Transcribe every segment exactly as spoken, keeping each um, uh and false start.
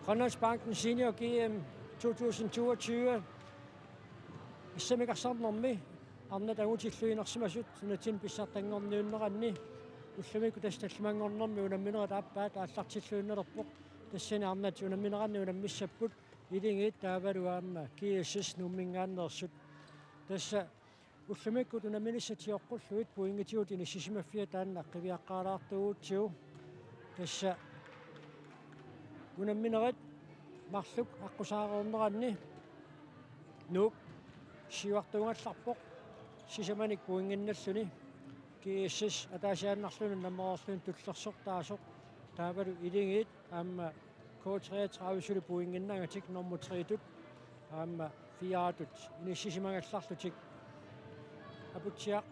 Grønlandsbanken Senior G M to tusind toogtyve. Assammik arsarnermi arnat angutilluinnarsimasut nunatsinni pissartanngorniunneranni ullumikkut tassa tallimanngornermi unamminerit aappaat aallartilluinnalerpoq. Tassani arnat unammineranni unammissapput Iligiit taavalu aamma G S S Nuumminngaanneersut. Tassa ullumikkut unamminissat sioqqullugit pointigut inissisimaffiat taanna qiviaqqaalaartuugutsigu. Tassa unamminerit marluk aqqusaareerneranni Nuuk siuartuugallarpoq sisamanik pointinnalluni. G S S ataasiaannarluni nammereerluni tullersortaasoq taavalu Iligiit aamma K treogtredive suli pointinnangatik nummer tre-tut aamma fire-tut inissisimagallarlutik. Aputsiaq,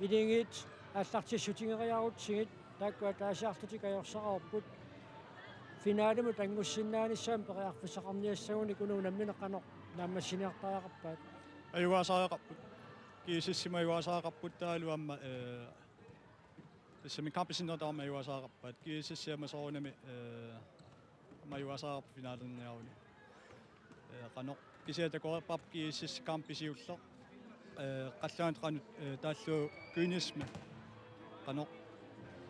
Iligiit aallartissutigeriarutsigit taakku ataasiarlutik ajorsareerput. Finalimut anngussinnaanissamut periarfissaqarniassagunik una unammineq qanoq naammassiniartariaqarpaat? Ajugaasariaqarput. G S S-imut ajugaasariaqarput taavalu aamma, eh, tassami kampit sinnerit tamarmik ajugaasariaqarpaat. G S S aamma soorunami, eh, aamma ajugaasariaqarput finalerniaruni. Eh, qanoq kisianni takoreerparput G S S kampit siulleq. Eh, qallunaatut qanoq, eh, taallugu kynisme. Qanoq.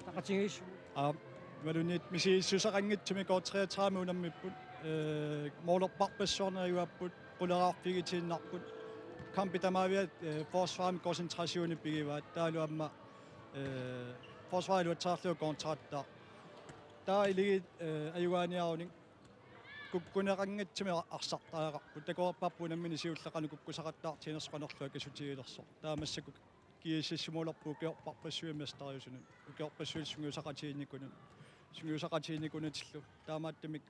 Taqatigiis. Aa, imaluunniit misigissuseqanngitsumik K treogtredive unammipput. Eh, målerparpassuarneq ajugapput, quleraarfigitiinnarput. Kampit tamaaviat, eh, forsvarimi koncentrationi pigivaat. Taavalu aamma, eh, forsvari iluatsaarlugu kontrattaaq. Taava Iligiit, eh, ajugaaniarunik kukkuneqanngitsumik arsartariaqarput. Takoreerparput unammineq siulleq qanoq kukkusaqattaartiginersoq qanorluunniit akissutigilersoq. Taava massakkut G S S-imuulerput ukiorparpassuit mesteriusunut. Ukiorpassuit sungiusaqatigiinnikunut. Sungiusaqatigiinnikunatillu. Taamaattumik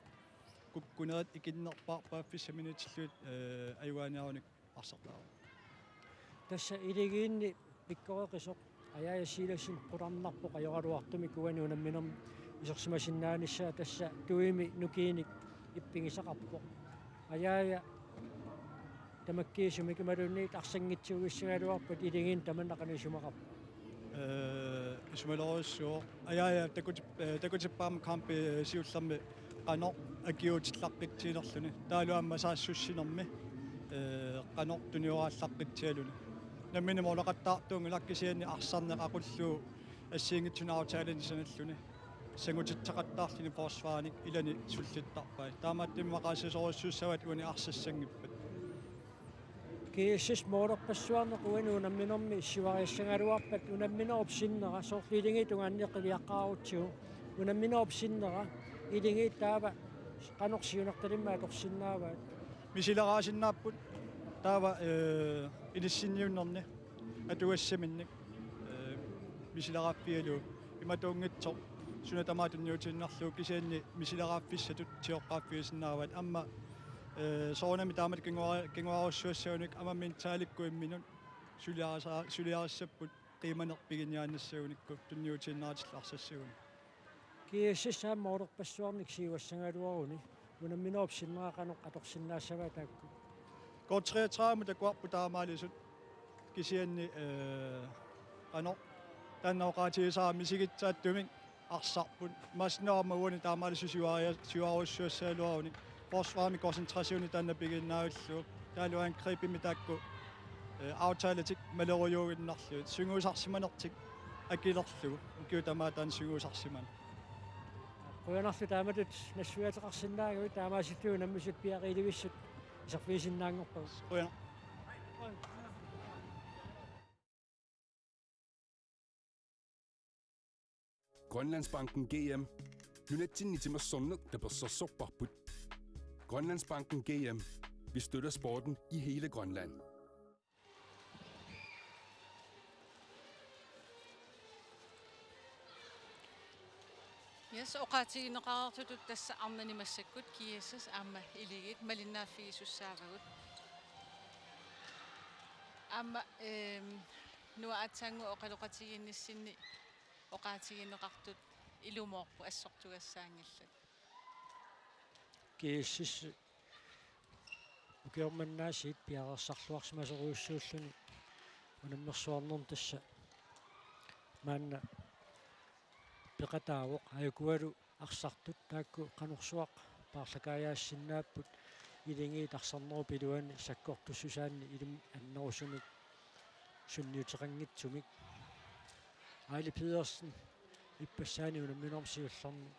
kukkunerit ikinnerpaarpaaffissaminutillugit, eh, ajugaaniarunik arsartariaqarput. Tassa Iligiinni pikkoreqisoq Ajaaja Silassen qularnarpoq ajoraluartumik uani unamminermi isersimasinnaanissaa, tassa tuimi nukiinik ippigisaqarpoq. Ajaaja tamakkiisumik imaluunniit arsanngitsuugissagaluarpat Iligiinni tamanna qanoq isumaqarpa? Eh, isumalerujussuuvoq. Ajaaja takutip-, eh, takutippaama kampit, eh, siullermi qanoq akiuutillaqqitsiginerluni. Taavalu aamma saassussinermi, eh, qanoq tunioraallaqqittigaluni. Nammineq måleqattaartuunngilaq, kisianni arsarneq aqullugu assigiinngitsunik aftalenik sanalluni. Sangutitseqattaarluni forsvarinik ilani sullittarpai. Taamaattumik maqaasisorujussuussavat uani arsassanngippat. G S S målerpassuarneq uani unamminermi siuariassagaluarpat unamminerup sinnera, soorlu Iligiit tungaanut qiviaqqaarutsigu, unamminerup sinnera Iligiit taava qanoq siunertalimmat atorsinnaavaat? Misileraassinnaapput taava, eh, inissinniunnerni atugassaminnik, eh, misileraaffigillu imatuunngitsoq suna tamaat tunniutiinnarlugu, kisianni misileraaffissatut sioqqaaffigisinnaavaat. Aamma, eh, soorunami taamatut kinguaa-, kinguaarujussuassagunik aamma mentalikkut imminut suliarisa-, suliarissapput qiimaneq piginiaannassagunikkut tunniutiinnaratillu arsassagunik. G S S aamma målerpassuarnik siuassagaluaruni unamminerup sinnera qanoq atorsinnaassava taakku? K treogtredive takuarput taamaalisut, kisianni, eh, qanoq taanna oqaatigisara misigissaatsumik arsarput. Imaassinnaavoq aamma uani taamaalisut siuaria-, siuarujussuassagaluarunik. Forsvarimi koncentrationi taanna pigiinnarlugu. Taavalu angribimi taakku, eh, aftaletik malerujuuginnarlugit. Sungiusarsimanertik akilerlugu. Ukiut tamaat taanna sungiusarsimaneq. Qujanarlu taamatut nassuiateqarsinnaaguit, taamaasilluni unammisut piareerivissut iserfigisinnaanngorpagut. Qujanaq. Grønlandsbanken G M. Nunatsinni timersorneq tapersersorparput. Grønlandsbanken G M. Vi støtter sporten i hele Grønland. Yes, oqaatigineqareersutut tassa arnani massakkut G S S aamma Iligiit malinnaaffigisussaavagut. Aamma, ehm, Noah aatsaannguaq oqaloqatigiinnissinni oqaatigineqartut ilumoorput assortugassaanngillat. G S S ukioq manna aasiit piareersarluarsimasorujussuulluni unammersuarnermi, tassa maanna peqataavoq, aajukua arsartut taakku qanorsuaq paarlakaajaassinnaapput, Akuleriit arsarnerup iluani sakkortussusaanni ilumut annerusumik sunniuteqanngitsumik. Aili Pedersen ippassaani unamminermi siullerni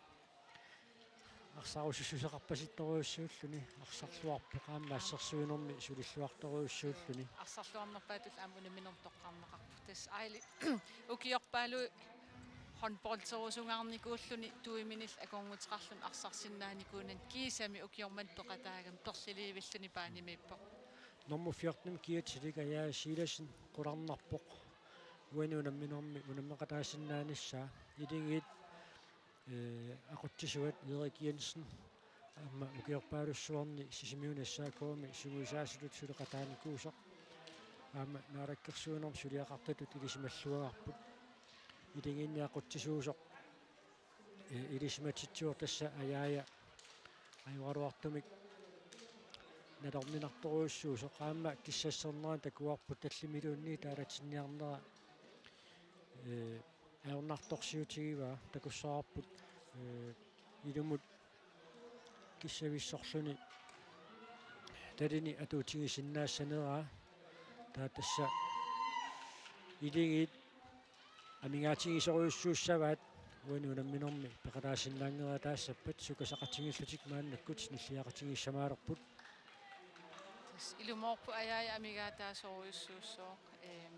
arsarusussuseqarpasittorujussuulluni arsarluarpoq aamma assersuinermi sulilluartorujussuulluni. Arsarluarnerpaatut aamma unamminermi toqqarneqarpoq. Tassa Aili ukiorpaaluit håndbolderusungaarnikuulluni tuiminillu akornuteqarluni arsarsinnaanikuunani kiisami ukioq manna peqataagami perliliivilluni baanimiippoq. Nummer fjorten Kiatsilik Ajaja Silassen qularnarpoq. Uani unamminermi unammeqataasinnaanissaa. Akuleriit, eh, aqutsisuat Erik Jensen aamma ukiorpaalussuarni Sisimiuni S A K-mi sungiusaasutut suleqataanikuusoq. Aamma naalakkersuinermi suliaqartutut ilisimalluagarput. Akuleriinni aqutsisuusoq, eh, ilisimatitsivoq tassa Ajaja ajoraluartumik nalorninartorujussuusoq aamma kissassernerani takuarput tallimaluunniit taalatinniarnera, eh, ajornartorsiutigivaa takussavarput, eh, ilumut kissavissorluni talini atuutigisinnaassaneraa. Taava tassa Akuleriit amigaatigisorujussuussavaat uani unamminermi peqataasinnaanngeriataassappat sukasaqatigiillutik maannakkut nilliaqatigiissamaalerput. Tassa ilumoorpoq Ajaja amigaataasorujussuussooq. Ehm,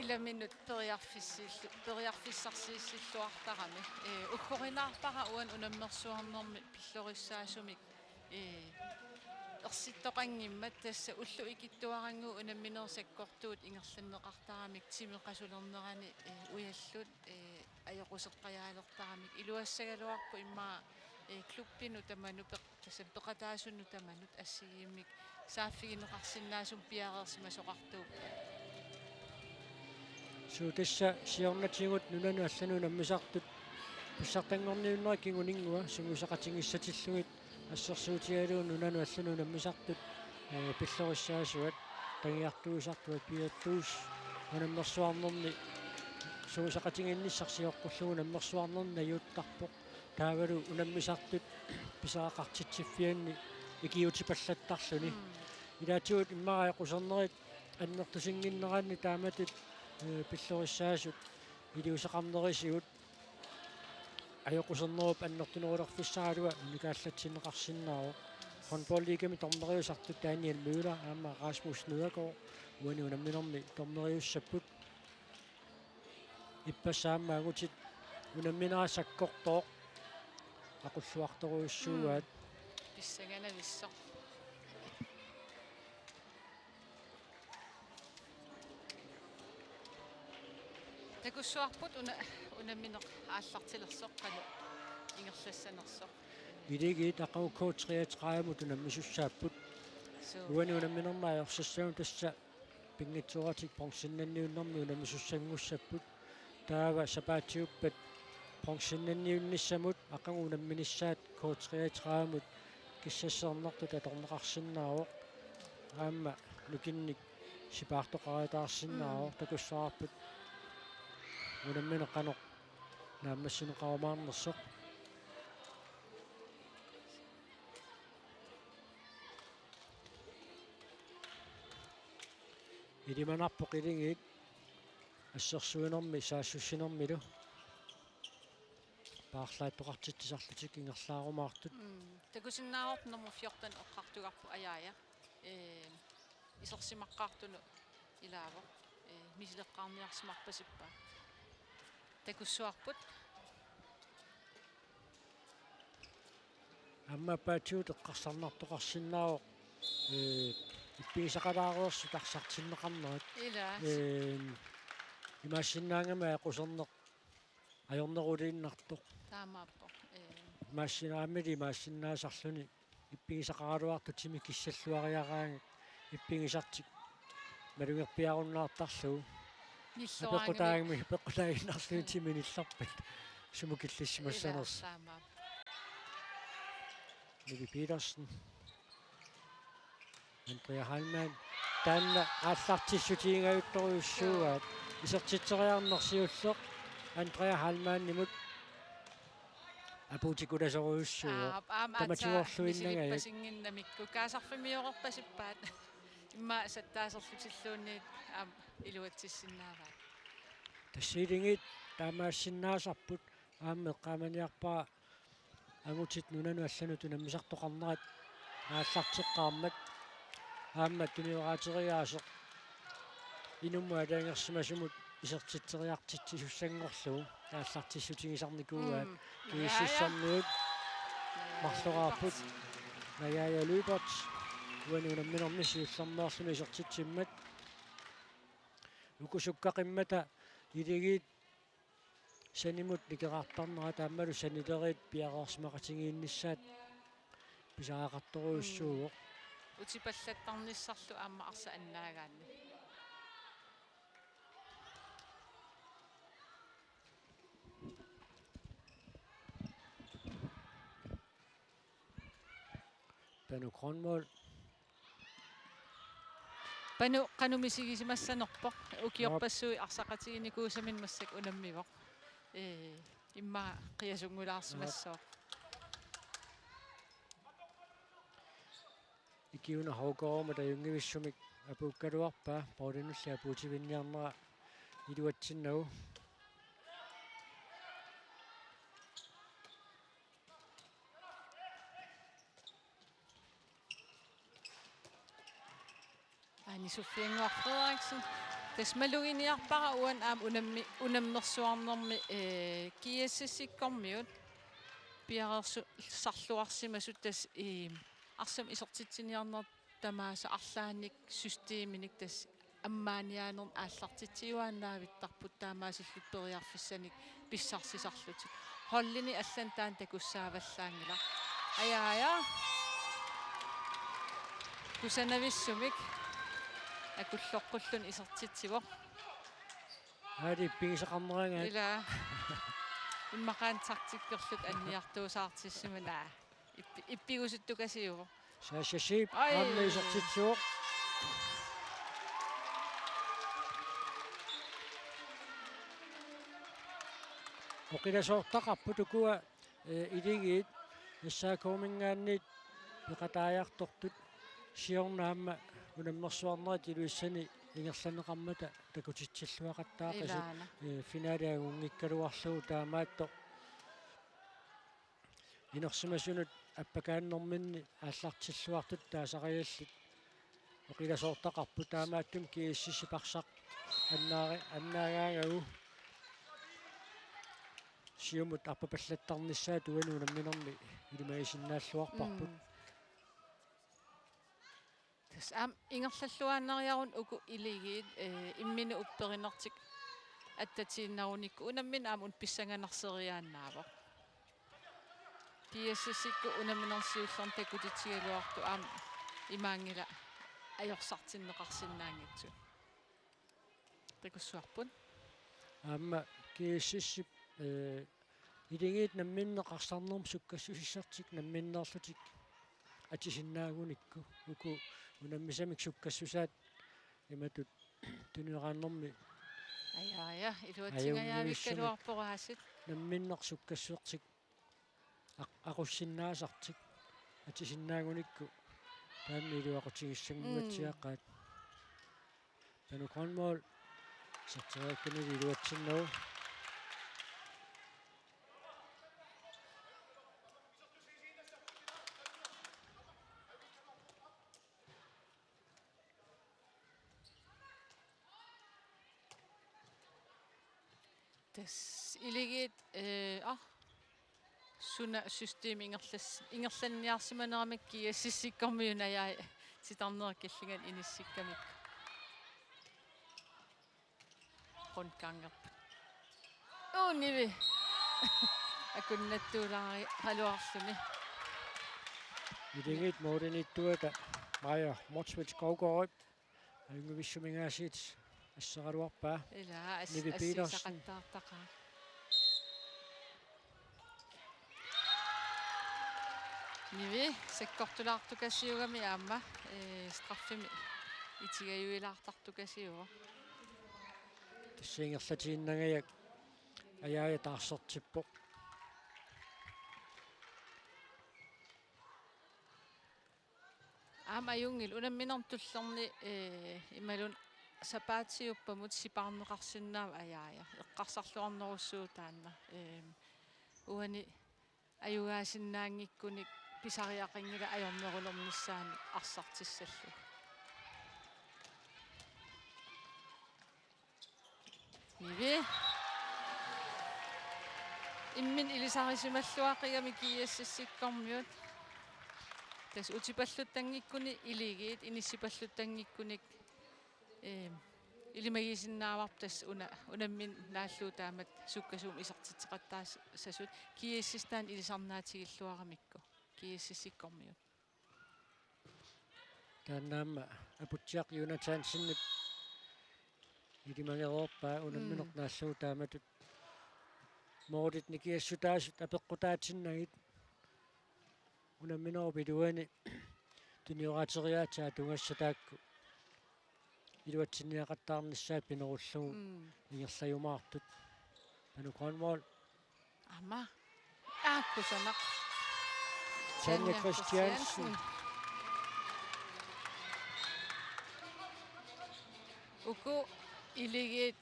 ilaminut periarfissillu-, periarfissarsiissilluartarami. Eh, uggorinaarpara uani unammersuarnermi pillorissaasumik, eh, ersittoqanngimmat tassa ullut ikittuarannguit unamminerit sakkortuut ingerlanneqartaramik timi qasulernerani, eh, ujallut, eh, ajoquseqqajaalertaramik iluassagaluarpoq immaqa, eh, klubbinut tamanut peq-, tassami peqataasunut tamanut assigiimmik saaffigineqarsinnaasumik piareersimasoqartuuppat. Suu tassa siornatigut nunanut allanut unammisartut pissartanngorniunnerat kinguninngua sungiusaqatigiissatillugit assersuutigalugu nunanut allanut unammisartut, eh, pillorissaasuat, tagiartuisartuat, Pia Duus unammersuarnerni sungiusaqatigiinnissaq sioqqullugu unammersuarnerni najuuttarpoq. Taavalu unammisartut pisariaqartitsiffianni ikiuutipallattarluni. Mm. Ilaatigut immaqa ajoqusernerit annertusinnginneranni taamatut, eh, pillorissaasut iliuuseqarnerisigut ajoqusernerup annertunerulerfissaraluaq unikaallatsinneqarsinnaavoq. Håndboldligami dommeriusartut Daniel Møller aamma Rasmus Nedergaard uani unamminermi dommeriussapput. Ippassaq aamma angutit unamminerat sakkortooq aqulluartorujussuugaat. Mm. Pissanganavissaq. Takussuarput una-, unammineq aallartilersoq qanoq ingerlassanersoq. Akuleriit aqagu K treogtredive-mut unammisussaapput. Suu. Uani unamminermi ajorsassagut tassa pinngitsooratik bronzennanniunnermi unammisussanngussapput. Taava sapaatiuppat bronzennanniunnissamut aqagu unamminissaat K treogtredive-mut kissassernertut atorneqarsinnaavoq. Aamma nukinnik sipaartoqariataarsinnaavoq. Mm. Takussavarput unammineq qanoq naammassineqarumaarnersoq. Ilimanarpoq Akuleriit assersuinermi saassussinermilu paarlaattoqartitsisarlutik ingerlaarumaartut. Mm. Takusinnaavarput nummer fjorten eqqartugarput Ajaja. Ee, isersimaqqaartunut ilaavoq. Ee, misileqqaarniarsimarpasippa. Takussuarput. Aamma apaatigut eqqarsarnartoqarsinnaavoq, ee, ippigisaqalaareersut arsartinneqarnerat. Ilaa. Ee, imaassinnaagami ajoquserneq ajorneruliinnartoq. Taamaappoq. Ee. Imaassinnaammili imaassinnaasarluni ippigisaqaraluartut timi kissalluariaraangat ippigisartik malugerpiarunnaartarlugu. Nilluaangami. Apeqqutaagami, apeqqutaaginnarluni timi nillerpat sumut killissimassanersoq. Ilaa, taamaappoq. Nivi Petersen. Andrea Heilmann. Taanna aallartissutiginngajuttorujussuugaat. Isertitseriarneq siulleq. Andrea Heilmannimut apuutikulasorujussuuvoq. Aap, aamma aatsaat tamatigoorluinnagajak. Misilippasinngimmat kaasarfimmiorerpasippaat. Immaqa sattaaserlutilluunniit aamma iluatsissinnaavaat. Tassa Iligiit taamaassinnaasarput aamma eqqaamaniarpara angutit nunanut allanut unammisartoqarnerat aallarteqqaarmat aamma tunioraateriaaseq inummut aalajangersimasumut isertitseriartitsisussanngorlugu aallartissutigisarnikuuaat. Mm. GSS-ermiut marloraarput. Najaja Lyberth uani unamminermi siullermeerluni isertitsimmat. Uku sukkaqimmata Iligiit sanimut nikerartarnerat aammalu sanileriit piareersimaqatigiinnissaat pisariaqartorujussuuvoq. Mm. Utipallattarnissarlu aamma arsaq annaagaanni. Panu Grønvold. Panu qanoq misigisimassanerpoq, ukiorpassuit arsaqatiginikuusaminnik massakkut unammivoq. Ee, immaqa qiasunngulaarsimassaaq. Ikiuna Haugerumut ajunngivissumik apuukkaluarpaa, bordinulli apuutivinniarnera iluatsinnagu. Aani Sofiannguaq Frederiksen. Tassa maluginiarpara uani aamma unammi-, unammersuarnermi, ee, GSS-ikkormiut piareersarluarsimasut tassa, ee, arsamik isertitsiniarnerat tamaasa arlaannik systeminik tassa ammaaniaanernik aallartitsiuaannaavittarput taamaasillutik periarfissanik pissarsisarlutik. Holdini allanit taanna takussaavallaanngilaq. Ajaja. Kusanavissumik akulloqqulluni isertitsivoq. Aali pigisaqarnerangaat. Ila. Immaqaana taktikkerluta anniartuusaartissimanera. Ippi-, ippigusuttukasiuvoq. Sasha Sheep. Ai. Aamma isertitsivoq. Oqilasoortaqarput ukua, ee, Iligiit S A K-minngaanniit peqataajartortut siorna aamma unammersuarnerit Ilulissani ingerlanneqarmata takutitsilluaqattaaqisut. Ilaana. Ee, finale angunngikkaluarlugu taamaattoq inersimasunut appakaannerminni aallartilluartut taasariallit oqilasoortaqarput, taamaattumik GSS-ip arsaq annaari-, annaagaangagu siumut arpapallattarnissaat uani unamminermi ilimagisinnaalluarparput. Mm. Tassa aamma ingerlalluaannariaruni uku Iligiit, ee, imminut upperinertik attatiinnarunikku unammineq aamma una pissanganarseriaannaavoq. GSS-ikkut unamminermi siullermi takutitsigaluartut aamma imaanngilaq ajorsartinneqarsinnaanngitsut. Takussuarput. Aamma GSS-ip, ee, Iligiit namminneq arsarnermut sukkassusissartik namminneerlutik atisinnaagunikku uku unammisamik sukkassusaat imatut tunioraanermi. Aja, aja, iluatsingajaavikkaluarpoq aasiit. Namminneq sukkassusertik aq-, aqussinnaasartik atisinnaagunikku taanna iluaqutigissanngimmatsiaqaat. Mm. Panu Grønvold. Serteriakkani iluatsinnagu. Tassa Iligiit, ee, aa, suna systemi ingerlas-, ingerlanniarsimaneramik GSS-ikkormiut najai titarnerat killinganni inissikkamikku. Rundgangerput. Uu, Nivi. Akunnattuulaaraluarluni. Iligiit målimiittuata Maja Motzfeldt Skovgaard ajunngivissumik aasiit asseraluarpaa. Ila as-, Nivi Petersen. Assiisaqattaartaqaaq. Nivi sakkortulaartukasiugami aamma, ee, straffimi itigajuilaartartukasiuvoq. Tassa ingerlatiinnangajak Ajaaja taarsertippoq. Aamma ajunngilaq, unamminermi tullerni, eh, imaluunniit sapaatiuppamut sipaarneqarsinnaavoq Ajaaja. Eqqarsarluarnerussuuvoq taanna. Eh, uani ajugaasinnaanngikkunik pisariaqanngilaq ajornerulernissaanut arsartissallugu. Nivi. Imminut ilisarisimalluaqigami GSS-ikkormiut. Tassa utipalluttanngikkunik iligiit, inissipalluttanngikkunik, eh, ilimagiisinnaavarput tassa una, unammineq naallugu taamatut sukkasuumik isertitseqattaasasut. GSS taanna ilisarnaatigilluaramikku. GSS-ikkormiut. Taanna aamma Aputsiaq Jonathansenip ilimagereerpaa unammineq, mm, naallugu taamatut. Målit nikiassutaasut apeqqutaatinnagit. Unamminerup iluani tunioraateriaatsit atugassat taakku iluatsinniaqattaarnissaat pinerullugu, mm, ingerlajumaartut. Panu Grønvold. Aamma. Aa, kusanaq. Tanja Tanja Christiansen. Christiansen. Uku iligiit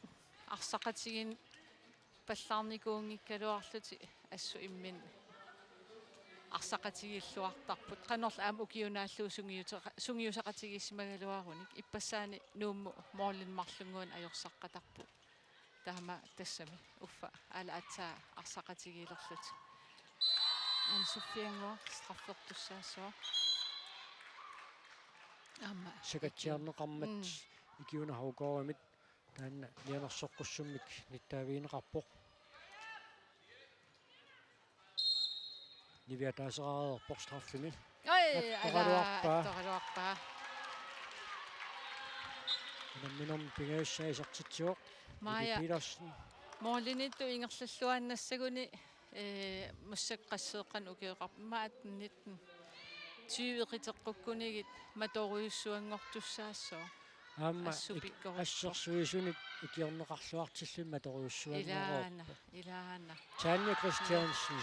arsaqatigiit pallaarnikuunngikkaluarlutik assut imminut arsaqatigiilluartarput. Qanorlu aamma ukiunaallu sungiuteqa-, sungiusaqatigiissimagaluarunik. Ippassaani Nuummut målinik marlunnguanik ajorsaqqatarput. Taama tassami uffa aala aatsaat arsaqatigiilerlutik. Anne Sofiannguaq straffertussaassooq. Aamma. Sakatsiarneqarmat, mm, Ikiuna Haugaardimit taanna mianersoqqussummik nittaavigineqarpoq. Nivi ataaseqareerpoq straffimi. Oj, attoraluarpaa. Attoraluarpaa. Unamminermi pingajussaa isertitsivoq. Maja. Nivi Petersen. Målimiittut ingerlalluaannassaguni, eh, massakkut qasseeqqanik ukioqarpoq. Immaqa atten nitten tyve qiteqqukkunigit matorujussuanngortussaassooq. Aamma assut ik-, pikkorippoq. Assersuisunit ikiorneqarluartilluni matorujussuanngorpoq. Ilaana, ilaana. Tanja Christiansen.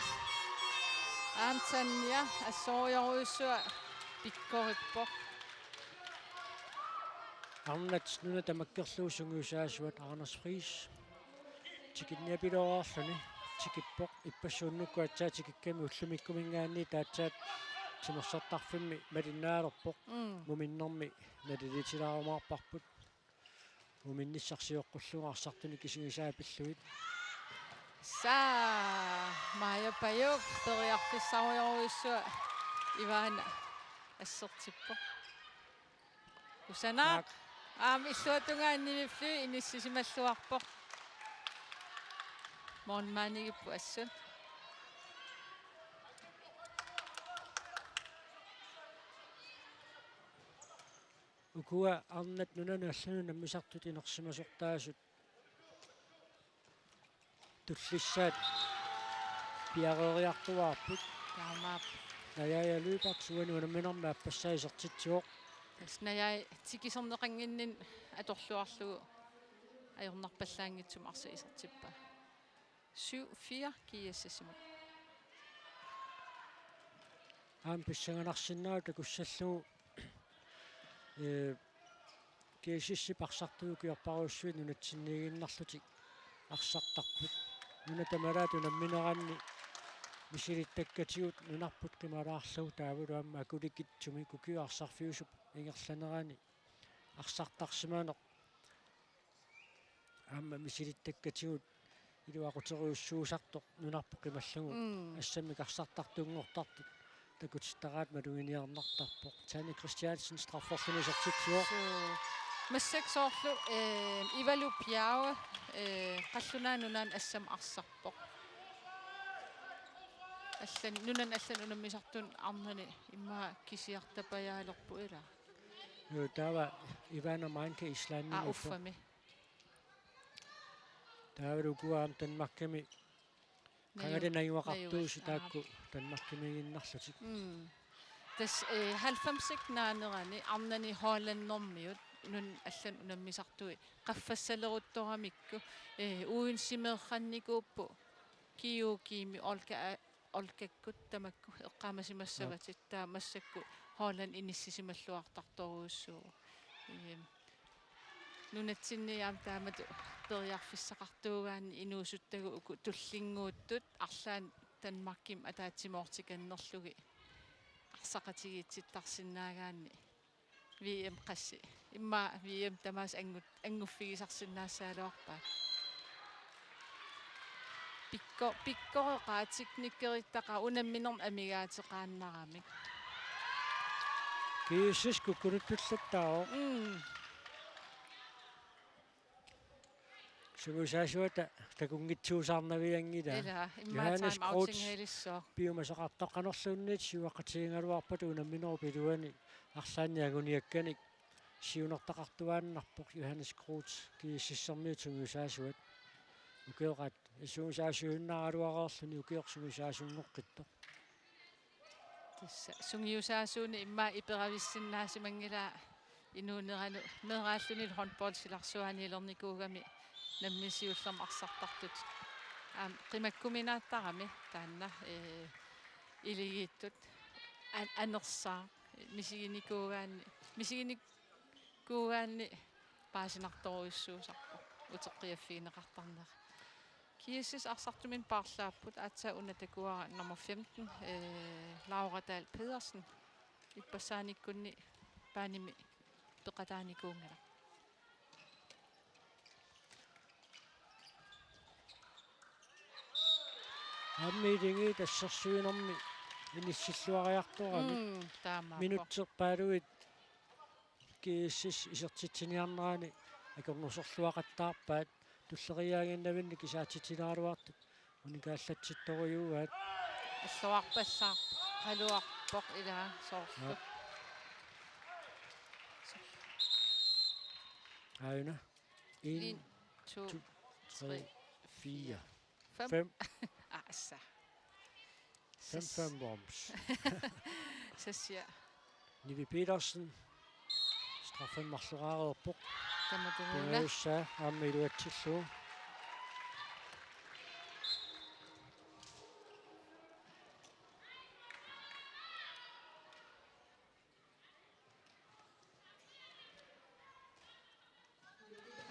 Aamma Tanja assorujorujussuaq pikkorippoq. Arnat nuna tamakkerlugu sungiusaasuat Anders Friis. Tikinniapiloorluni tikippoq, ippassuunnukkut aatsaat tikikkami ullumikkuminngaanniit aatsaat timersortarfimmi malinnaalerpoq. Mm. Muminnermi naliliitilaarumaarparput. Muminnissaq sioqqullugu arsartunik isigisaa pillugit. Saa, Maja Pajuk periarfissarujorujussuaq Ivana assertippoq. Kusanaq. Taak. Aamma illuatungaani niviffi inissisimalluarpoq. Målmandigipput assut. Ukua arnat nunanut allanut nammisartut inersimasortaasut tullissaat piareeriartuaarput. Taamaappoq. Najaaja Lyberth uani unamminermi aappassaa isertitsivoq. Tassa Najaaja tikiserneqannginninni atorluarlugu ajornarpallaanngitsumik arsaq isertippaa. Syv fire GSS-imut. Aamma pissanganarsinnaavoq takussallugu, eh, GSS-ip arsartut ukiorpassuit nunatsinniiginnarlutik arsartarput. Nuna tamalaat unammineranni misilittakkatigut nunarput qimalaarlugu taavalu aamma akulikitsumik ukiut arsarfiusut ingerlaneranni arsartarsimaneq aamma misilittakkatigut iluaquterujussuusartoq nunarput qimallugu. Mm. Assammik arsartartunngortartut takutittaraat maluginiarnartarpoq. Tanja Christiansen strafferluni isertitsivoq. Suu. Massakkut soorlu, eh, Ivalu Bjerge, eh, qallunaat nunaanni assammik arsarpoq. Allan, nunanut allanut unammisartunut arnani immaqa kisiartapajaalerpoq ilaa. Joo, taava Ivana Manke Islandimiippoq. Aa, uffami. Taavalu ukua aamma Danmarkimi. Naju-, qangali najugaqartuusut najugas-, taakku aap. Danmarkimiiginnarlutik. Mm. Tassa, eh, halvfemsit naanerani arnani hollandermiut, nunat allanut unammisartui qaffassaleruttoramikku, ee, uagutsimeerannikuupput G O G-mi Olga, Olgakkut tamakku eqqaamasimassavatit, taava massakkut Holland inissisimalluartartorujussuuvoq. Ee, nunatsinni aamma taamatut periarfissaqartuugaanni inuusuttagut uku tullinnguuttut arlaannik Danmarkimut ataatsimoortikannerlugit arsaqatigiissittarsinnaagaanni V M qassit. Immaqa V M tamaasa angut-, annguffigisarsinnaassagaluarpaat. Pikko-, pikkoreqaat, teknikerittaqaat, unamminermi amigaateqaannaramik. G S S kukkuluttullattaavoq. Mm. Sungiusaasuata takunngitsuusaarnavianngilaa. Ila, immaqa Johannes Groth timeoutinngilissaaq. Piumasaqartoq qanorluunniit siuaqqatigigaluarpat unamminerup iluani arlaannik anguniakkanik siunertaqartuaannarpoq Johannes Groth G S S-ermiut sungiusaasuat. Ukioqaat sungiusaasuinnaaraluareerluni ukioq sungiusaasunngoqqittoq. Tassa sungiusaasuuneq immaqa iperavissinnaasimanngilaa inuuneranut meeraalluni håndbold silarsuanilernikuugami nammineq siullermik arsartartut. Aamma qimakkuminaattarami taanna, ee, iligiittut an-, anersaaq misiginikuugaanni, misiginikuugaanni paasinartorujussuusarpoq uteqqiaffigineqartarnera. G S S arsartuminnik paarlaapput, aatsaat una takuara nummer femten, eh, Laura Dahl Pedersen, ippassaanikkunni paanimi peqataanikuunngilaq. Aamma iligiit assersuinermi inissilluariartoramik. Mm, taamaappoq. Minutserpaaluit G S S isertitsiniarnerani akornuserluaqattaarpaat, tulleriiaaginnavinnik kisaatitsilaaraluartut unikaallatsittorujuugaat. Alluarpassaaqaluarpoq ilaa soorlu. Ja. Aajuna. En, en, to, to, tre, tre, fire, fire. Fem. Fem. Aa, assa. Fem, sas-, fem, moms. Sassia. Nivi Petersen. Straffem marloraareerpoq. Tamatumuuna. Pingajussaa aamma iluatsillugu.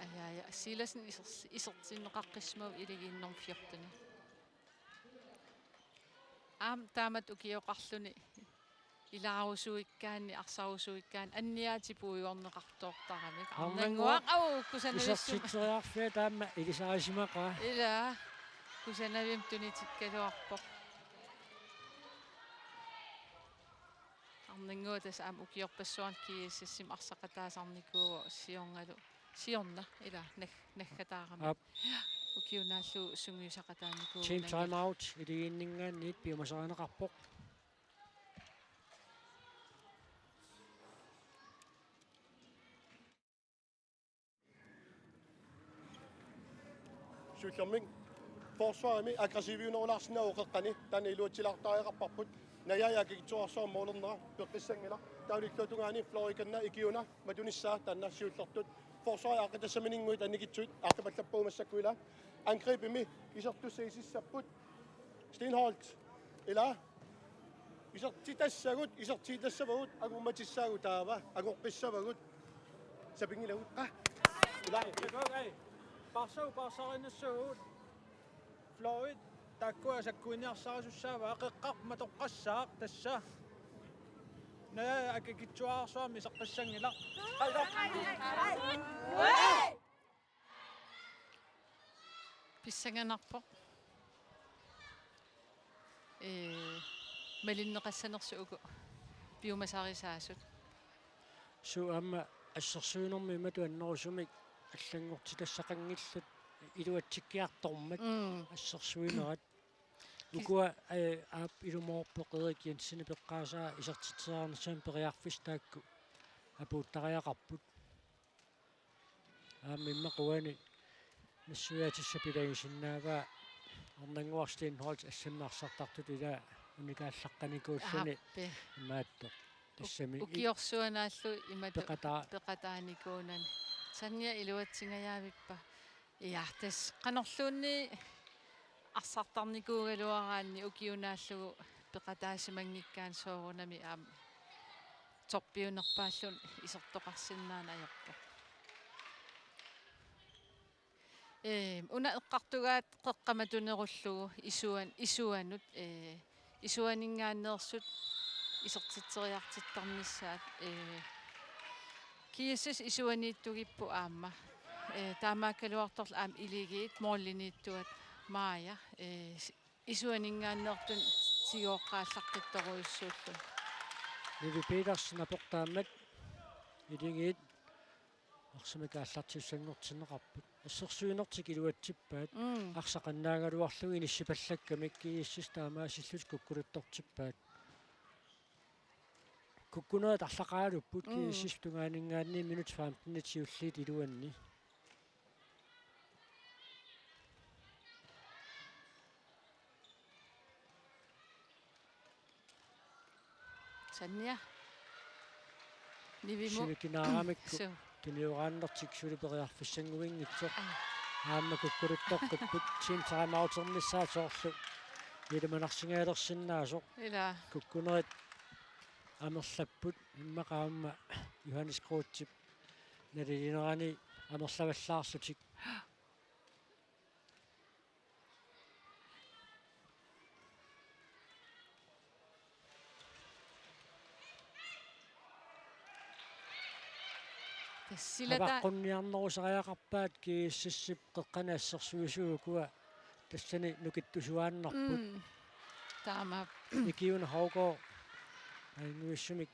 Aja, aja. Silassen iser-, isertinneqaqqissimavoq iligiit nummer fjorten. Aamma taamatut ukioqarluni ilaarusuikkaanni, arsarusuikkaanni anniaatit puigorneqartoortaramik. Arnannguaq. Arnannguaq. Au, kusanavissumik. Isertitseriarfia taama ilisarisimaqaa. Ilaa. Kusanavimmi tunitikkaluarpoq. Arnannguaq tassa aamma ukiorpassuarni G S S-imi arsaqataasarnikuuvoq siornalu. Siorna, ilaa, nag-, naggataarami. Aap. Ukiunaallu sungiusaqataanikuuvoq. Team timeout, iligiinninngaanniit piumasarineqarpoq. Siullermik forsvarimi aggressiviunerulaarsinnaavoq qeqqani, taanna iluatsilaartariaqarparput. Najaaja akikitsuararsuarmik målernera peqqissanngilaq. Taava illuatungaani Florikanna ikiuna matunissaa taanna siullertut. Forsvarip aaqqitassaminnguit annikitsuit aaqqipallappagut massakkut ilaa. Angribimi isertussat isissapput. Steenholdt, ilaa. Isertitassagut, isertitassavagut, angummatissaagut taava, angoqqissavagut. Sapinngilagut. Qa. Ilaa. Ei, ei. Paarsagut, paarsariinnassavagut. Floyd, taakkua sakkuiniarsarisussaavaat, qeqqaq matoqqassaaq tassa. Najaaja akikitsuararsuarmik iseqqissanngilaq. Pissanganarpoq. Ee, malinneqassanersut uku piumasarisaasut. Suu aamma assersuinermi imatut annerusumik allanngortitassaqanngillat iluatsikkiartormat. Mm. Assersuinerat. Kis- Ukua, ee, aap ilumoorpoq Erik Jensenip eqqaasaa isertitseriarnissamut periarfissat taakku apuuttariaqarput. Aamma immaqa uani nassuiaatissap ilagisinnaavaa Arnannguaq Steenholdt assammik arsartartutut ilaa unikaallaqqanikuulluni. Aappi. Imaattoq. Tassami i-, ukiorsuanaallu imatut peqataa-, peqataanikuunani. Tanja, iluatsingajaavippa? Ja, tassa qanorluunniit arsartarnikuugaluaraanni ukiunaallugu peqataasimanngikkaanni soorunami aamma toppiunerpaalluni isertoqarsinnaanajorpoq. Ee, una eqqartugaat qeqqamatunerullugu isuan-, isuanut, ee, isuaninngaanneersut isertitseriartittarnissaat, ee, G S S isuaniittugippoq aamma. Ee, taamaakkaluartorlu aamma Iligiit måliniittuat Maja, ee, s-, isuaninngaanneertut tigooqqaallaqqittorujussuulluni. Nivi Petersen aportaammat Iligiit arsamik aallartissanngortinneqarput. Assersuinertik iluatsippaat. Mm. Arsaq annaagaluarlugu inissipallakkamik G S S taamaasillutik kukkuluttortippaat. Kukkunerit arlaqaraluupput. Mm. G S S tungaaninngaanniit minut femten siulliit iluanni. Tanja. Nivimut. Sivikinaaramikkut. Suu. Tunioraannertik suli periarfissannguinngitsoq. Aa. Aamma kukkuluttoqqipput, Team Time Outernissaa soorlu ilimanarsingajalersinnaasoq. Ila. Kukkunerit amerlapput, immaqa aamma Johannes Kreutzip nalilinerani amerlavallaarlutik. Tassila ta- Avaqqunniarnerusariaqarpaat G S S-ip qeqqani assersuisut ukua tassani nukittusuaannarput. Mm. Taama. Ikiuna Haugaard ajunnguissumik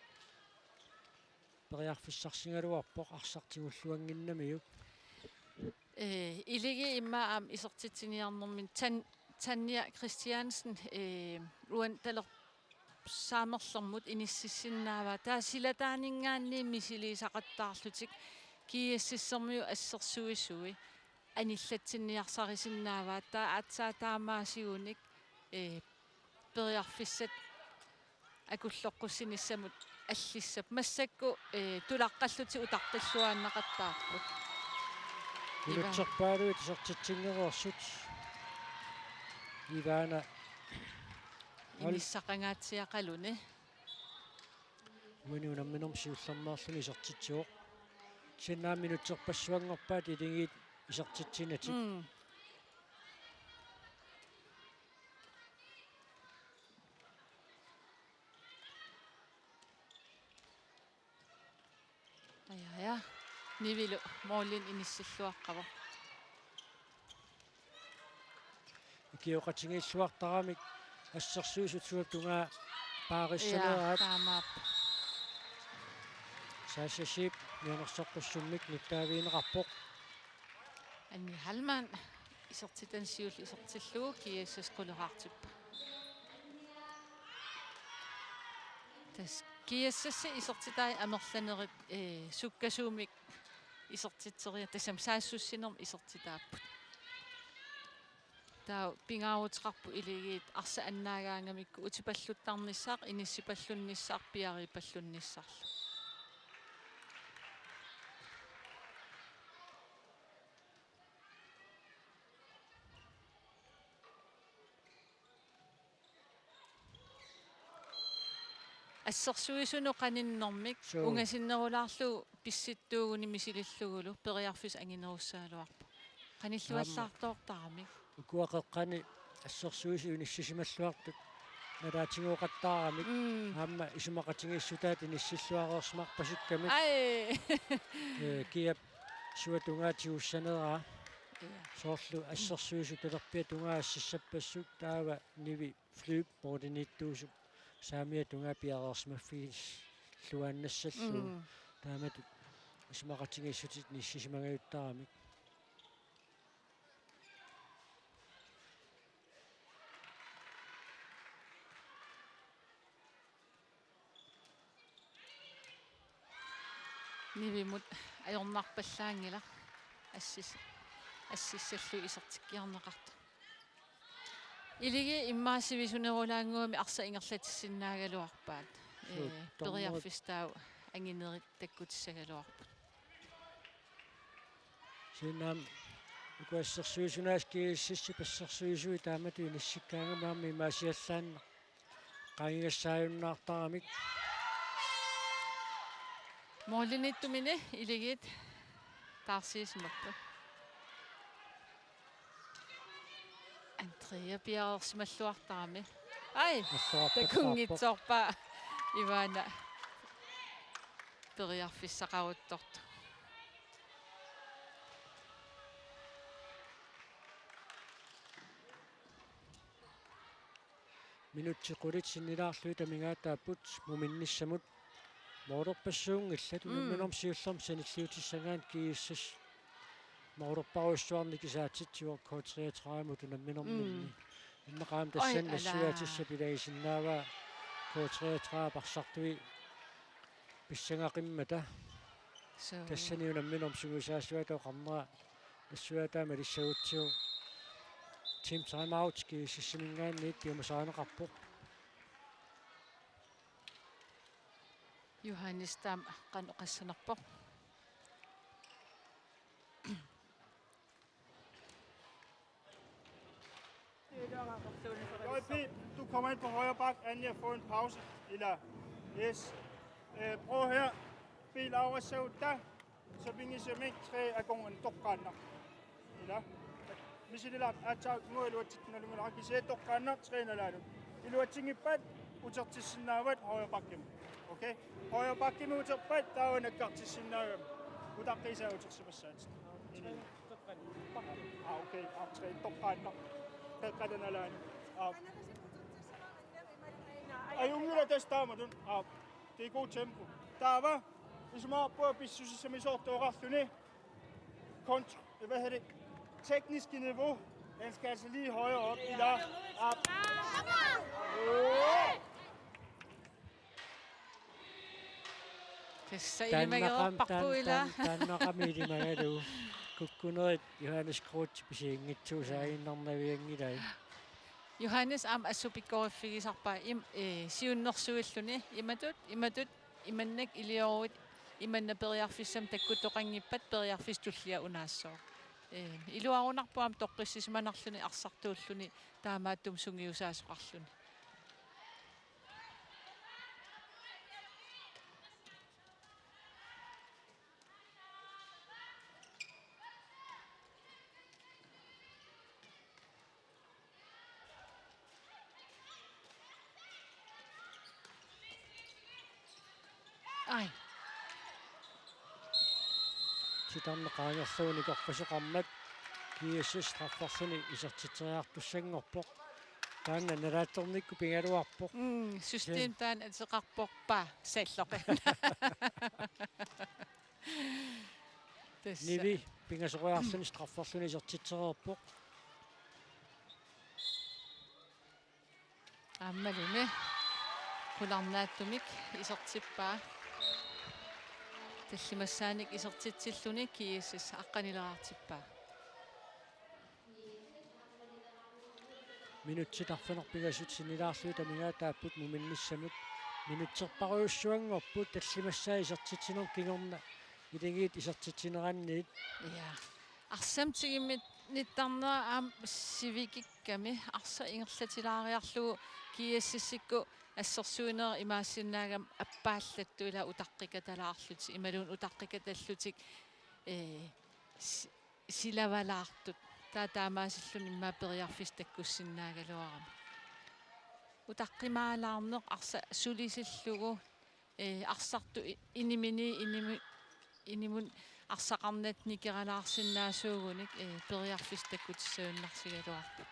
periarfissarsigaluarpoq arsaq tigulluannginnamiuk. Ee, Iligiit immaqa aamma isertitsiniarnermini Tan-, Tanja Christiansen, ee, uani talerpiaamerlermut inississinnaavaa. Taava silataaninngaanniit misiliisaqattaarlutik G S S-ermiut assersuisui anillatsinniarsarisinnaavaat. Taava aatsaat taamaasigunik, ee, periarfissat akulloqqussinissamut allissap. Massakkut, ee, tulaqqallutik utaqqilluaannaqattaarput. Iva- Minutserpaaluit isertitsinngereersut. Ivana. Inissaqangaatsiaqaluni. Uani unamminermi siullermeerluni isertitsivoq. Sinnaammi minutserpassuanngorpaat Iligiit isertitsinatik. Mm. Aja, aja. Nivilu målini inissilluaqqavoq. Ikioqatigiilluartaramik assersuisut suut tungaa paarissaneraat. Ja, taamaappoq. Sasha Sheep mianersoqqussummik nittaavigineqarpoq. Anni Hallmann isertitani siulleq isertillugu G S S quleraartippoq. Tassa G S S isertitai amerlanerit, ee, sukkasuumik isertitseriarlugit tassami saassussinermik isertitaapput. Taava pingaaruteqarpoq Iligiit arsaq annaagaangamikku utipalluttarnissaat, inissipallunnissaq, piariipallunnissarlu. Assersuisunut qaninnermik. Suu. Ungasinnerulaarlugu pissittuuguni misilillugulu periarfissaq anginerussagaluarpoq. Qanilluallaartoortaramik. Ukua qeqqani assersuisut inissisimalluartut nalaatigooqattaaramik. Mm. Aamma isumaqatigiissutaat inissilluareersimarpasikkamik. Ai. Ee, kiap suut tungaa tigussaneraa. Ja. Soorlu assersuisut talerpiata tungaa assissappassuk taava Nivi Flyvp måliniittuusup saamiata tungaa piareersimaffigilluaannassallugu. Mm. Taamatut isumaqatigiissutit inissisimagajuttaramik. Nivimut ajornarpallaanngilaq assis-, assissallugu isertikkiarneqartoq. Iligiit immaqa sivisunerulaannguamik arsaq ingerlatissinnaagaluarpaat. Suu, ee, dommerit periarfissat taava anginerit takkutissagaluarput. Sinnam uku assersuisunaasoq GSS-ip assersuisui taamatut inissikkaangami aamma imaasiallaannaq qaangigassaajunnaartaramik. Målimiittumini Akuleriit taarsiisimapput. Andrea piareersimalluartarami. Ai, alluarpassaarpoq. Takunngitsoorpaa Ivana periarfissaqaruttortoq. Minutsit qulit sinnilaarlugit amigaataapput muminnissamut. Målerpassuunngillat. Mm. Unamminermi siullermi sanilliutissagaanni GSS målerparujussuarnik isaatitsivoq K treogtredive-mut unamminerminni. Mm. Immaqa aamma tassani, oj, nassuiaatissap ilagisinnaavaa K treogtredive arsartui pissangaqimmata. Suu. Tassani unamminermi sungiusaasuata oqarnera nassuiaataa malissagutsigu. Team timeout GSS-iminngaanniit piumasarineqarpoq. Johannes taama qanoq oqassanerpoq. J P, du kommer ind på højre bak, Anja får en pause. Eller, yes. Øh, prøv her. Bill Aura Sauda. Sopigisimavit tre akornanni toqqaannaq. Ila. Misililaat aatsaat uku iluatsittuugaluarlugit kisianni toqqaannaq tre nalaanut. Iluatsinngippat utertissinnaavat højre bakkimi. Okay? Højre bakkimi uterpat taava nakkartissinnaagami. Utaqqiisaa utersimassaatit. Ila. Ah, okay. Ah, tre toqqaannaq. Toqqaannaq nalaanut. Ah. Ajunngilaq tassa taamatut. Ah. Det er god tempo. Taava isumaqarpunga pissusissamisoortoqarluni. Kont-, hvad hedder det? Tekniske niveau. Den skal altså lige højere op. Ila. Op. Tassa taannaqam-, ilimagereerparput taan-, ila. Taan-, taannaqami ilimagalugu. Kukkunerit Johannes Groth pisiinngitsuusaaginnarnavianngilai. Johannes aamma assut pikkoriffigisarpaa im-, ee, siunnersuilluni imatut, imatut, imannak ilioruit, imannak periarfissamik takkuttoqanngippat periarfissaq tullia unaassooq. Ee, iluarunarpoq aamma toqqissisimanarluni arsartuulluni taamaattumik sungiusaasoqarluni. Ai. Titarneq qaangerlugu nikorpasoqarmat GSS strafferluni isertitseriartussanngorpoq. Taanna nalaatsornikkut pigaluarpoq. Mm, system taanna ateqarpoq pa salloqi. Tassa. Nivi pingasoriarluni strafferluni isertitsereerpoq. Aammalumi qularnaatsumik isertippaa. Tallimassaanik isertitsilluni GSS aqqanilaartippaa. Minutsit arfineq-pingasut sinnilaarlugit amigaataapput muminnissamut. Minutserparujussuanngorput tallimassaa isertitsinermut kingorna Akuleriit isertitsinerannit. Ja. Arsamik tigumminnittarnera aamma sivikikkami arsaq ingerlatilaariarlugu GSS-ikkut assersuineq imaassinnaagami appaallattut ila utaqqikatalaarlutik imaluunniit utaqqikatallutik, ee, si-, silavalaartut. Taava taamaasilluni immaqa periarfissaq takkussinnaagaluarami. Utaqqimaalaarneq arsaq sulisillugu, ee, arsartut i-, inimini, inimi-, inimut arsaqarnata nikeralaarsinnaasuugunik, ee, periarfissaq takkutissagunnarsigaluarpoq.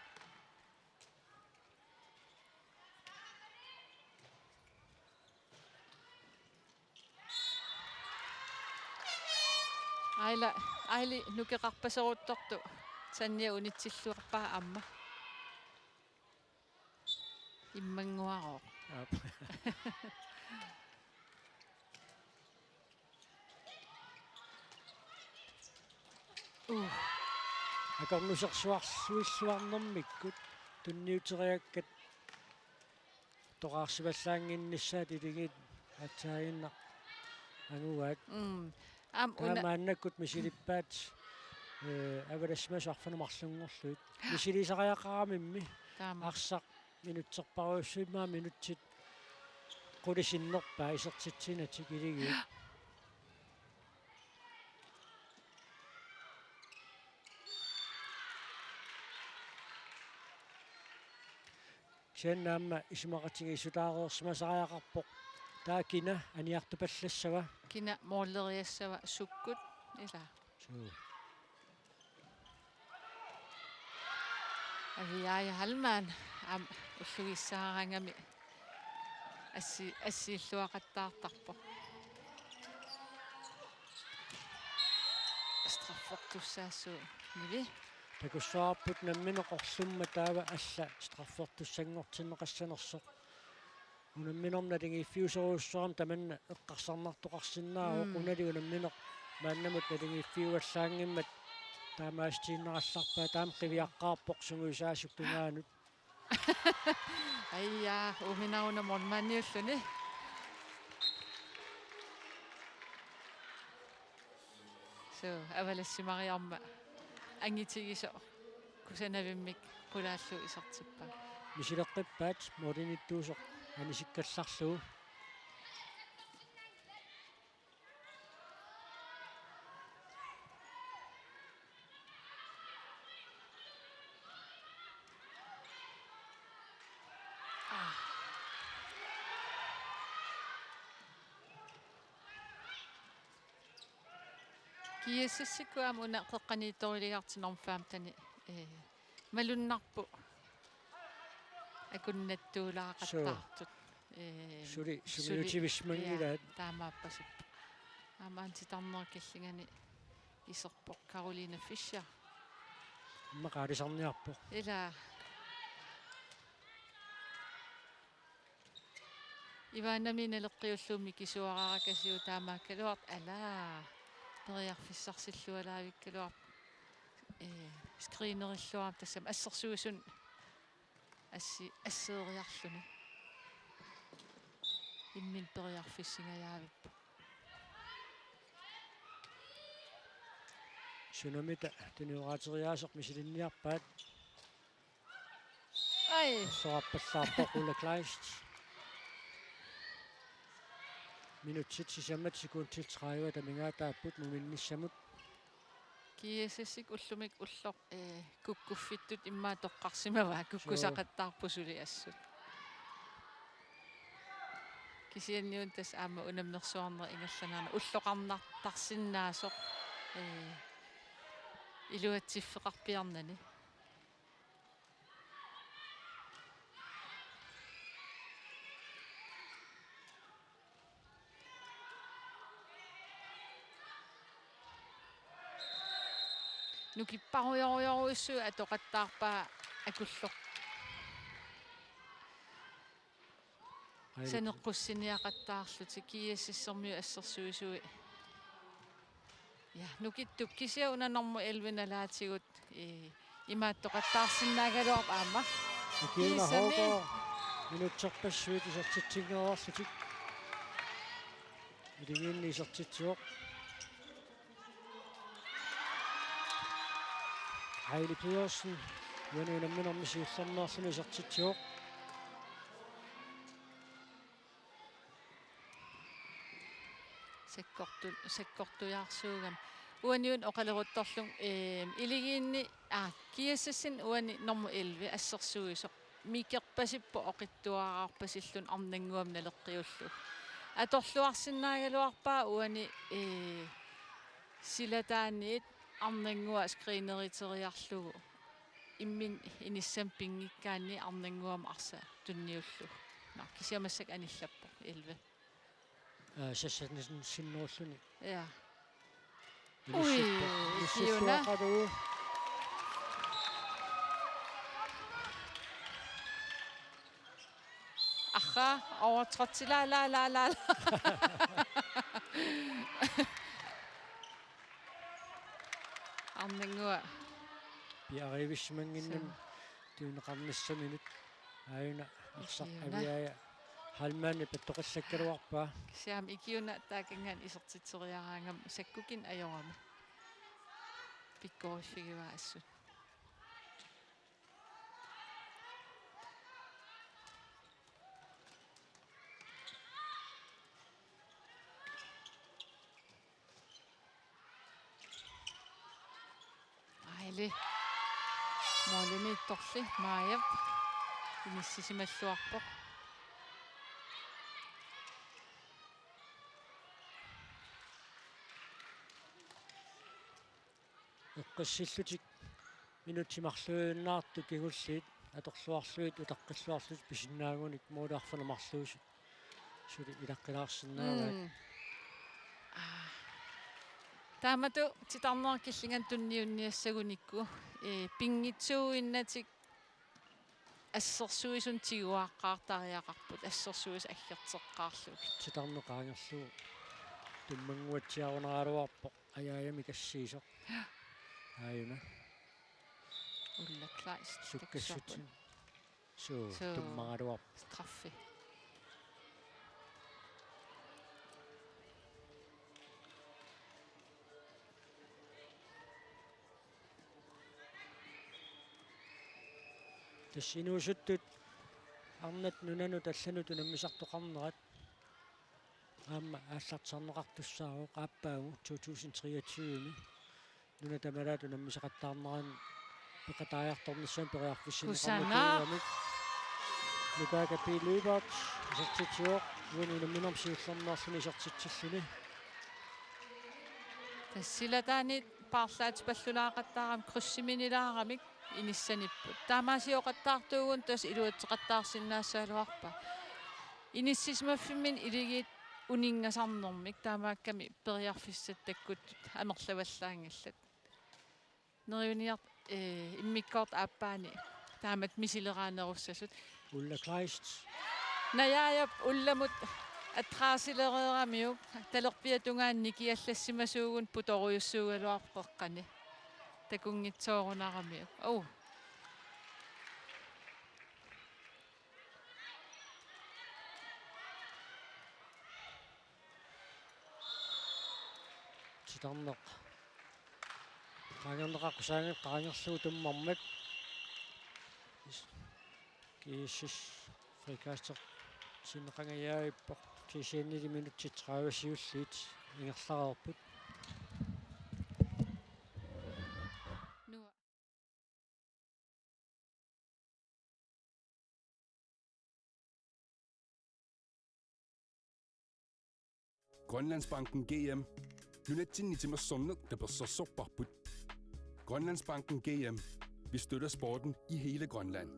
Aila, Aili nukeqarpaseruttortoq Sanja unitsilluarpaa aamma. Immannguarooq. Aap. Uh. Akornusersuarsuilluarnermikkut tunniuteriakkat toqqarsivallaannginnissaat Akuleriit Atsaaginnaq angugaat. Mm. Aamma una- Taamaannakkut misilippaat, eh, avalassimasut arfineq-marlunngorlugit. Misilisariaqaramimmi. Taama. Arsaq minutserpassuit, immaqa minutsit qulit sinnerpaat isertitsinatik Iligiit. Kisianni aamma isumaqatigiissutaareersimasariaqarpoq. Taava kina aniartupallassava? Kina mooleriassava sukkut? Ilaa. Suu. Aviaja Hallmann aamma ullugissaarangami assi-, assiilluaqattaartarpoq. Straffertussaassuunngilaq. Takussavarput nammineq orlumma taava alla straffertussanngortinneqassanersoq. Unamminermi naligiiffiusorujussuarmik tamanna eqqarsarnartoqarsinnaavoq. Mm. Unali unammineq maannamut naligiiffiuallaanngimmat taamaasitiinnarallarpaa, taama qiviaqqaarpoq sungiusaasut tungaanut. Aja, uuminaaruna målmandiulluni. Suu, avalassimariarmat angitigisoq kusanavimmik qulaallugu isertippaa. Misileqqippaat målinittuusoq anisikkallarlugu. Aa. GSS-ikkut aamma una qeqqaniittorilaartut nummer femten, eh, malunnarput akunnattuulaaqattaartut. Suu. Eh, suli, suli. Sungiutivissumanngilaat. Ja, taamaappasippoq. Aamma titarnerup killingani iserpoq Karoline Fischer. Immaqa aalisarniarpoq. Ilaa. Ivaanami naleqqiullugu mikisuaraarakasiu taamaakkaluartoq, alaa. Periarfissarsillualaavikkaluarpoq. Eh, screenerilluarami tassami assersuisunut assi-, asseeriarluni. Imminut periarfissingajaavippoq. Sunamita tunioraateriaaseq misilinniarpaat. Ai. Assorarpallaarpoq Ulla Kleist. Minutsit sisamat sekundit tredive amigaataapput muminnissamut. GSS-ikkut ullumikkut ulloq, eh, kukkuffittut immaqa toqqarsimavaat, suu, kukkusaqattaarput suli assut. Kisianniuna tassa aamma unammersuarneq ingerlanerani ulloqarnartarsinnaasoq, eh, iluatsiffeqarpiarnani. Nukipparujorujorujussuit atoqattaarpaa akulloq. Ai. Saneqqussiniaqattaarlutik GSS-ermiut assersuisui. Ja, nukittup kisianni una nummer elleve nalaatigut, eh, imaattoqattaarsinnaagaluarpoq aamma. Ikiuna kiisami. Hoogaard, minutserpassuit isertitsinngikkaluarlutik. Iligiinni isertitsivoq. Heidi Pedersen, uani unamminermi siullermeerluni isertitsivoq. Sakkortu-, sakkortujaarsuugami. Uaniuna oqaleruttorlunga, eem, Iligiinni, aa, GSS-imi uani nummer elleve assersuisoq. Mikerpasippoq oqitsuararpasilluni Arnannguami naleqqiullugu. Atorluarsinnaagaluarpaa uani, ee, silataaniit Arnannguaq screeneriteriarlugu. Imminut inissamut pinngikkaanni Arnannguami arsaq tunniullugu. Nå, kisianni massakkut anillappoq elleve. Aa, sassanissinnerulluni. Ja. Ui, inissilluaqalugu. Aha, overtrådt. La, la, la, la, la. Arnannguaq. Piareersimannginnami. Suu. Tunineqarnissaminut. Aajuna arsaq. Ikiuna. Aviaja Halmani pattoqillakkaluarpaa. Siam ikiuna taakanngan isertitseriaraangam sakkukin ajorami. Pikkoriffigiva assut. Aili. Målimiittorli Maajap inissisimalluarpoq. Eqqissillutik minutsit marluinnartut kingulliit atorluarlugit utaqqilluarlutik pisinnaagunik måli arfineq-marluusut suli ilaqqilaarsinnaavaat. Mm. Aa. Taamatut titarneq killinganni tunniunniassagunikku, ee, pinngitsuuinnatik assersuisut tiguaqqaartariaqarput, assersuisut aggerteqqaarlugit. Titarneq qaangerlugu tummannguatsiarunaraluarpoq, ajaajamik assiisoq. Aajuna. Ulla Kleist. Sukkassutsinik. Suu, suu, tummaraluarpoq. Straffe. Tassa inuusuttut arnat nunanut allanut unammisartoqarnerat aamma aallartisarneqartussaavoq aappaagu to tusind treogtyve-mi nunat tamalaat unammisaqattaarneranni peqataajartornissamut periarfissinneqarnikuugamik. Kusanaq. Nukaaka P. Lyberth isertitsivoq, uani unamminermi siullermeerluni isertitsilluni. Tassa silataanit paarlaatipallunaaqattaarami krydsiminilaaramik inissanipput. Taamaasioqattaartuugunarpoq, tassa iluatseqattaarsinnaassagaluarpaa. Inissisimaffimmini iligiit uninngasarnermik, taamaakkami periarfissat takkuttut amerlavallaanngillat. Neriuniart-, ee, immikkoortut aappaanni taamatut misileraanerussasut. Ulla Kleist. Najaajap Ullamut adressilereeramiuk, talerpiata tungaanut nikiallassimasuugunarpoq, putorujussuugaluarpoq qeqqani. Takunngitsoorunaramiuk. Uu. Titarneq qaangerneqaqqusaanngilaq, qaangerlugu tummarmat. Is-, G S S frikasteqarneqangajappaa, T C N-imi minutsit tredive siulliit ingerlareerput. Grønlandsbanken G M. Nunatsinni timersorneq tapersersorparput. Grønlandsbanken G M. Vi støtter sporten i hele Grønland.